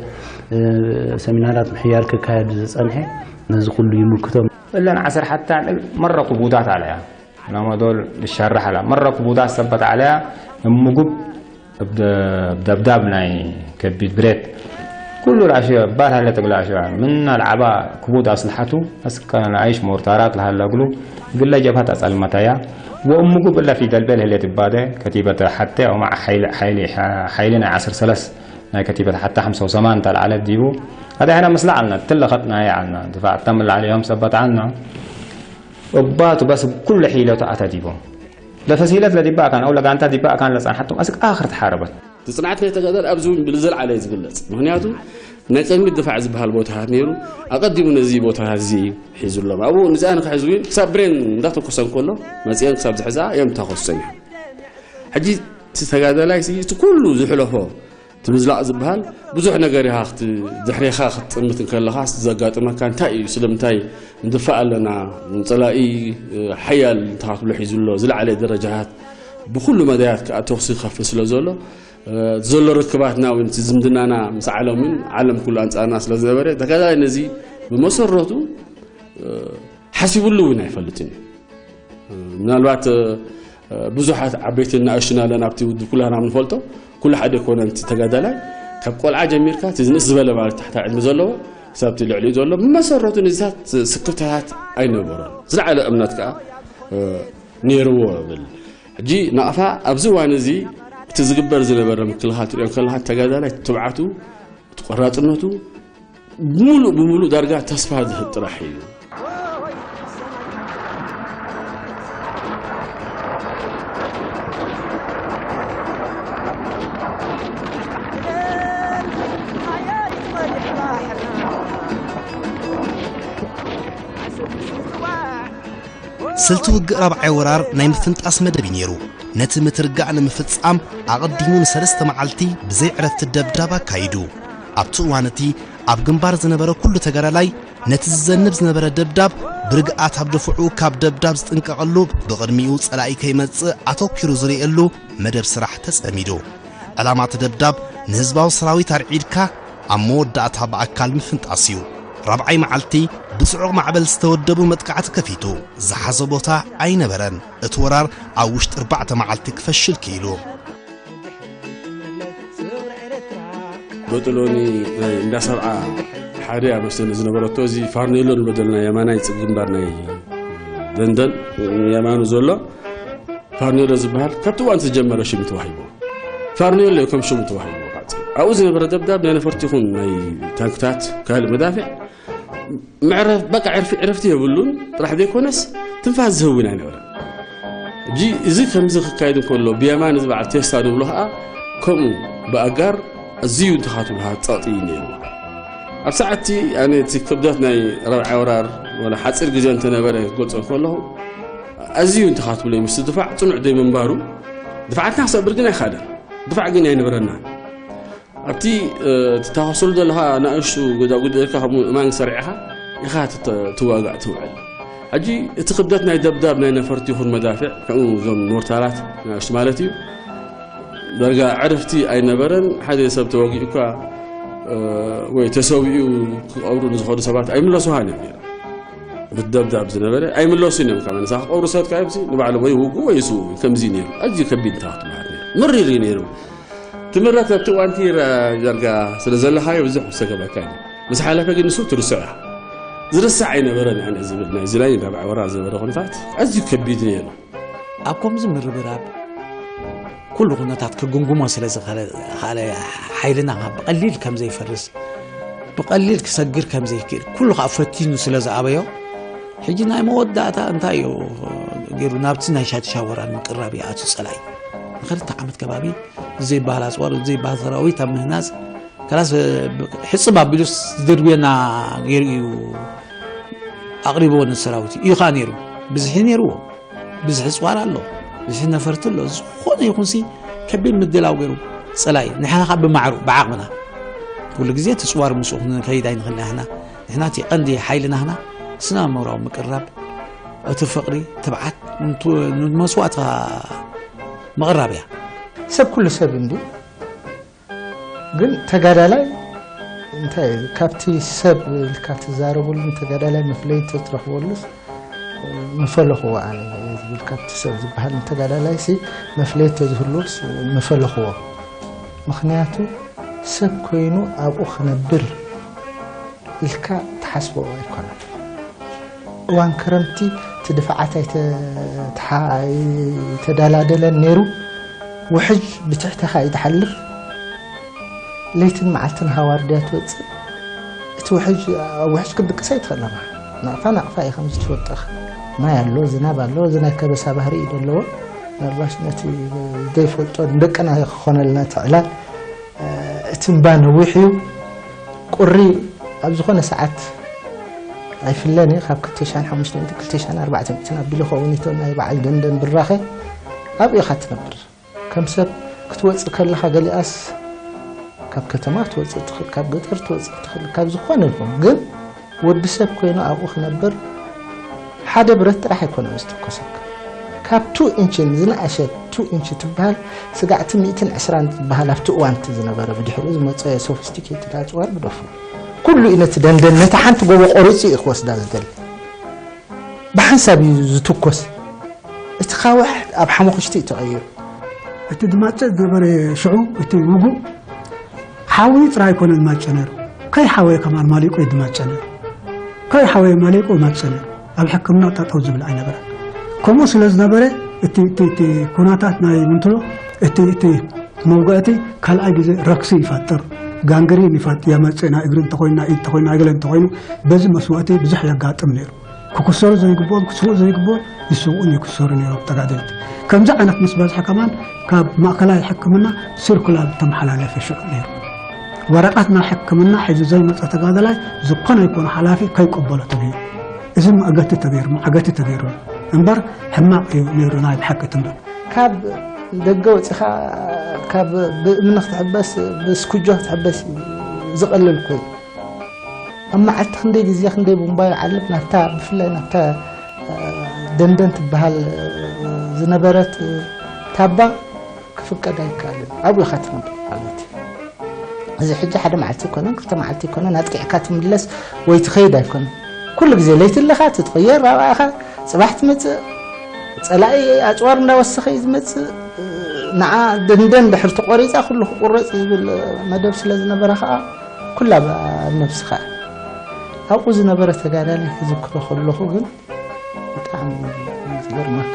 እ፣ ሰሚናራት ምሕያል ክካየድ ዝጸንሐ ነዚ ኩሉ ይምልክቶም። እለን ዓሰር ሓታ መረ ክቡታት ኣለያ። ናመዶል ይሻራሕ ኣላ። መረ ክቡታት ሰበት ኣለያ። እምጉብ ደብዳብ ናይ ከቢድ ብሬት ኩሉ ላሽ ባል ሃለ ተግላ ኣሽባ ምን ኣልዓባ ክቡድ ኣስልሓቱ እስከ ንኣይሽ ሞርታራት ለሃለግሉ ግለ ጀብሃት ኣጸልመታያ። ወእምጉብ እለ ፊደል ቤል ህሌት ይባደ ከቲበተ ሓተ ኣው ማዕ ሓይሊ ናይ ዓስር ሰለስ ናይ ከቲበት ሓታ ሓምሳ ወሰማን ተልዓለት ዲቡ ኣዳሕና ምስላ ዓልና ትለኸጥናየ ዓልና ድፋዕ ተምላዕሊ እዮም ሰበት ዓልና እባቱ በስ ኩሉ ሒለቱ ኣታ ዲቦም ለፈሲለት ለዲባ ኣካን ኣው ለጋንታ ዲባ ኣካን ለጻንሓቶም ኣስቅ ኣኽር ተሓረበት። እቲ ጽንዓት ናይ ተጋዳል ኣብዚ እውን ብዝለዓለ እዩ ዝግለጽ። ምኽንያቱ ናይ ቅድሚት ድፋዕ ዝበሃል ቦታታት ነይሩ። ኣቐዲሙ ነዚ ቦታታት እዚ እዩ ሒዙሎም። ኣብኡ ንዚኣ ንክሕዝ እውን ክሳብ ብሬን እንዳተኮሰ እንከሎ መጺአን ክሳብ ዝሕዝኣ እዮም ተኮሱ ጸኒሖም። ሕጂ እቲ ተጋዳላይ እዚ እቲ ኩሉ ዝሕለፎ እቲ ምዝላቕ ዝበሃል ብዙሕ ነገር ኢኻ ክት-፣ ድሕሬኻ ክትጥምት እንከለኻ ዘጋጥመካ እንታይ እዩ? ስለምንታይ ንድፋእ ኣለና? ንጸላኢ፣ እ፣ ሓያል እንተኻ ትብሎ ሒዙ ኣሎ፣ ዝለዓለ ደረጃታት ብኹሉ መዳያት ከኣ ተኹሲ ይኸፍት ስለ ዘሎ፣ እ፣ ዘሎ ርክባትና እውን እቲ ዝምድናና ምስ ዓለምን ዓለም ኩሉ ኣንጻርና ስለ ዝነበረ፣ ተጋዳላይ ነዚ ብመሰረቱ፣ እ፣ ሓሲቡሉ እውን ኣይፈልጥን እዩ። ምናልባት፣ እ፣ ብዙሓት ዓበይትን ንኣሽቱን ኣለና ኣብቲ ውድብ ኩላና ንፈልጦ። ኩሉ ሓደ ኣይኮነን እቲ ተጋዳላይ። ካብ ቆልዓ ጀሚርካ እቲ ዝንእስ ዝበለ ማለት ታሕታ ዕድመ ዘለዎ ክሳብ እቲ ልዕሊኡ ዘሎ ብመሰረቱ ነዚታት ስክፍታታት ኣይነበሮን። ዝለዓለ እምነት ከኣ፣ እ፣ ነይርዎ እብል። ሕጂ ናቕፋ ኣብዚ እዋን እዚ እቲ ዝግበር ዝነበረ ምክልኻል ትሪኦ ከለኻ ተጋዳላይ ትብዓቱ፣ እቲ ቆራጽነቱ፣ ሙሉእ ብሙሉእ ዳርጋ ተስፋ ዝህብ ጥራሕ እዩ። ስልቲ ውግእ ራብዓይ ወራር ናይ ምፍንጣስ መደብ እዩ ነይሩ። ነቲ ምትርጋእ ንምፍጻም ኣቐዲሙ ንሰለስተ መዓልቲ ብዘይ ዕረፍቲ ደብዳብ ኣካይዱ። ኣብቲ እዋን እቲ ኣብ ግንባር ዝነበረ ኩሉ ተጋዳላይ ነቲ ዝዘንብ ዝነበረ ደብዳብ ብርግኣት ኣብ ደፍዑ ካብ ደብዳብ ዝጥንቀቐሉ ብቕድሚኡ ጸላኢ ከይመጽእ ኣተኲሩ ዝርእየሉ መደብ ስራሕ ተጸሚዱ። ዕላማ እቲ ደብዳብ ንህዝባዊ ሰራዊት ኣርዒድካ ኣብ መወዳእታ ብኣካል ምፍንጣስ እዩ። ራብዓይ መዓልቲ ብጽዑቕ ማዕበል ዝተወደቡ መጥቃዕቲ ከፊቱ። ዝሓዞ ቦታ ኣይነበረን። እቲ ወራር ኣብ ውሽጢ ኣርባዕተ መዓልቲ ክፈሽል ክኢሉ። በጥሎኒ ናይ እንዳ ሰብዓ ሓደ እያ መሰለኒ ዝነበረቶ። እዚ ፋርኔሎ ንበደልና የማናይ ጽግ ግንባር ናይ ደንደን የማኑ ዘሎ ፋርኔሎ ዝበሃል ካብቲ እዋን ዝተጀመረ ሽም ተዋሂቦ። ፋርኔሎ እዩ ከም ሽሙ ተዋሂቦ። ኣብኡ ዝነበረ ደብዳብ ናይ ነፈርቲ ይኹን ናይ ታንክታት ካልእ መዳፍዕ መዕረፍ በቃ ዕርፊ ዕረፍቲ የብሉን ጥራሕ ዘይኮነስ ትንፋስ ዝህብ እውን ኣይነበረን። ሕጂ እዚ ከምዚ ክካየድ እንከሎ ብየማን እዚ በዓል ቴስታ ንብሎ ከዓ ከምኡ ብኣጋር ኣዝዩ እንተኻትብልሃ ጸቕጢ እዩ ነይሩ። ኣብ ሰዓትቲ ኣነ እቲ ክብደት ናይ ረብዓ ወራር ወላ ሓፂር ግዜ እንተነበረ ክገልፆ ከለኹ ኣዝዩ እንተኻትብሎ ምስ ድፋዕ ፅኑዕ ዘይምንባሩ ድፋዓትና ክሰብር ግን ኣይካለን። ድፋዕ ግን ኣይነበረናን። ኣብቲ ትታኸሰሉ ዘለኻ ንኣሽቱ ጎዳጉዲ ኢልካ ከምኡ እማን ሰሪዕኻ ኢኻ ትዋጋእ ትውዕል። ሕጂ እቲ ክብደት ናይ ደብዳብ ናይ ነፈርቲ ይኹን መዳፍዕ ከምኡ እዞም ሞርታራት ንኣሽቱ ማለት እዩ ዳርጋ ዕርፍቲ ኣይነበረን። ሓደ ሰብ ተወጊኡ እኳ ወይ ተሰዊኡ ክቐብሩ ንዝኸዱ ሰባት ኣይምለሱሃን እዮም ነይሮም። ብደብዳብ ዝነበረ ኣይምለሱን እዮም። ካብ ንሳ ክቐብሩ ሰብካ ይብሲ ንባዕሎም ወይ ውጉ ወይ ይስው ከምዚ ነይሩ። ኣዝዩ ከቢድ ንታክት ማለት ነይሩ። ምሪር እዩ ነይሩ። ትምህረት ኣብቲ እዋንቲ ዳርጋ ስለ ዘለኻዮ ብዙሕ ዝሰገበካ እዩ። ምስ ሓለፈ ግን ንሱ ትርስዖ እያ። ዝርሳዕ ኣይነበረን ኣነ ዝብል ናይ ዝላይ እንዳብዓ ወራ ዝነበረ ኩነታት ኣዝዩ ከቢድ ነይሩ። ኣብ ከምዚ ምርብራብ ኩሉ ኩነታት ክግምግሞ ስለ ዝኸኣለ ሓይልና ብቐሊል ከም ዘይፈርስ ብቐሊል ክሰግር ከም ዘይክእል ኩሉ ከዓ ፈቲኑ ስለ ዝኣበዮ ሕጂ ናይ መወዳእታ እንታይ እዩ ገይሩ ናብቲ ናይ ሻድሻ ወራር ምቅራብ ይኣቱ ፀላኢ ንክልተ ዓመት ከባቢ ዘይበሃል ኣፅዋር ዘይበሃል ሰራዊት ኣብ ምህናፅ ከላስ ሕፅብ ኣቢሉስ ዝደርብየና ገይሩ እዩ ኣቕሪብዎ ንሰራዊት እዩ ከዓ ነይሩ ብዝሒ ነይርዎ ብዝሒ ፅዋር ኣሎ፣ ብዝሒ ነፈርቲ ኣሎ። ዝኾነ ይኹንሲ ከቢድ ምድላው ገይሩ ፀላኢ ንሕና ከዓ ብማዕሩ ብዓቕምና ኩሉ ግዜ እቲ ፅዋር ምስኡ ክንከይድ ኣይንኽእልን ኢና። ንሕና እቲ ቀንዲ ሓይሊ ናህና ስነ ኣእምሮኣዊ ምቅርራብ እቲ ፍቕሪ ትብዓት ንመስዋእትኻ ምቕራብ እያ። ሰብ ኩሉ ሰብ እንዲ ግን ተጋዳላይ እንታይ ካብቲ ሰብ ኢልካ ትዛረበሉን ተጋዳላይ መፍለይቶ ትረኽበሉስ ምፈለኽዎ ኣነ ዝብል ካብቲ ሰብ ዝበሃል ንተጋዳላይሲ መፍለይቶ ዝህሉስ ምፈለኽዎ። ምኽንያቱ ሰብ ኮይኑ ኣብኡ ክነብር ኢልካ ትሓስቦ ኣይኮነን። እዋን ክረምቲ እቲ ድፋዓት ኣይተተሓ- ኣይተዳላደለን ነይሩ። ውሕጅ ብትሕተኻ እዩ ዝሓልፍ። ለይትን መዓልትን ሃዋርድያ ትወፅእ። እቲ ውሕጅ ኣብ ውሕጅ ክትድቅስ ኣይትኽእለማ። ናቕፋ ናቕፋ እዩ ከምዚ ትፈልጦ ኢኻ። ማይ ኣሎ፣ ዝናብ ኣሎ። እዚ ናይ ከበሳ ባህሪ እዩ ዘለዎ። ምናልባሽ ነቲ ዘይፈልጦ ንደቅና ክኾነልና እቲ ዕላል። እቲ እምባ ነዊሕ እዩ። ቁሪ ኣብ ዝኾነ ሰዓት ኣይፍለን እዩ። ካብ ክልተ ሽሕን ሓሙሽተ ሚእትን ክልተ ሽሕን ኣርባዕተ ሚእትን ኣቢሉ ከውን እቶ ናይ በዓል ደንደን ብራኸ ኣብኡ ኢኻ ትነብር። ከም ሰብ ክትወፅእ ከለኻ ገሊኣስ ካብ ከተማ ክትወፅእ ትኽእል፣ ካብ ገጠር ትወፅእ ትኽእል፣ ካብ ዝኾነ ይኹን። ግን ወዲ ሰብ ኮይኑ ኣብኡ ክነብር ሓደ ብረት ጥራሕ ኣይኮነን ዝትኮሰካ። ካብ ቱ ኢንችን ዝነኣሸ ቱ ኢንች ትበሃል ስጋዕቲ ሚእትን ዕስራን ዝበሃል ኣብቲ እዋንቲ ዝነበረ ብድሕሪኡ ዝመፀ ሶፊስቲኬትድ ኣፅዋር ግደፉ። ኩሉ እዩ ነቲ ደንደን ነቲ ሓንቲ ጎቦ ቆሪፁ እዩ ክወስዳ ዝደሊ። ብሓንሳብ እዩ ዝትኮስ። እቲ ካውሕ ኣብ ሓሙኽሽቲ እዩ ተቐይሩ። እቲ ዝማፀእ ዝነበረ ሽዑ እቲ ውጉእ ሓዊ ጥራይ ኣይኮነን ዝማጨ ነይሩ። ከይ ሓወየ ከማን ማሊቁ እዩ ዝማጨ ነይሩ። ከይ ሓወየ ማሊቁ ይማጨ ነይሩ። ኣብ ሕክምና ጠጠው ዝብል ኣይነበረ። ከምኡ ስለ ዝነበረ እቲ እቲ እቲ ኩነታት ናይ ምንትሎ እቲ እቲ መውጋእቲ ካልኣይ ግዜ ረክሲ ይፈጥር፣ ጋንግሪን ይፈጥ የመፅእ፣ ናይ እግሪ እንተኮይኑ ናይ ኢድ እንተኮይኑ ናይ ገለ እንተኮይኑ በዚ መስዋእቲ ብዙሕ የጋጥም ነይሩ። ክክሰሩ ዘይግብኦም ክስውኡ ዘይግብኦም ይስውኡን ይክሰሩ ነይሮም ተጋደልቲ። ከምዚ ዓይነት ምስ በዝሐ ከማን ካብ ማእከላይ ሕክምና ስርኩላር ተመሓላለፈ ሽዑ ነይሩ። ወረቐት ናይ ሕክምና ሒዙ ዘይመፀ ተጋደላይ ዝኾነ ይኮነ ሓላፊ ከይቀበሎ ተገይሩ። እዚ መእገቲ ተገይሩ መዓገቲ ተገይሩ እምበር ሕማቕ እዩ ነይሩ ናይ ብሓቂ ትምህርቲ። ካብ ደገ ወፂኻ ካብ ብእምኒ ክትሕበስ ብስኩጆ ክትሕበስ እዩ ዝቐልል ኮይኑ ኣብ መዓልቲ ክንደይ ግዜ ክንደይ ቡምባ ይዓልብ ናብታ ብፍላይ ናብታ ደንደን ትበሃል ዝነበረት ታባ ክፍቀድ ኣይከኣልን። ኣብኡ ኢኻ ትነብር ማለት እዩ። እዚ ሕጂ ሓደ መዓልቲ ኣይኮነን ክልተ መዓልቲ ኣይኮነን ኣጥቂዕካ ትምለስ ወይ ትኸይድ ኣይኮነን። ኩሉ ግዜ ለይቲ ኣለኻ ትትቕየር ኣብኣ ኢኻ። ፅባሕ ትመፅእ ፀላኢ ኣፅዋር እንዳወሰኸ እዩ ዝመፅእ። ንዓ ደንደን ድሕር ተቆሪፃ ኩሉ ክቁረፅ ዝብል መደብ ስለ ዝነበረ ከዓ ኩላ ኣብ ነብስኻ ኣብኡ ዝነበረ ተጋዳላይ ክዝክሮ ከለኹ ግን ብጣዕሚ ዝገርመካ።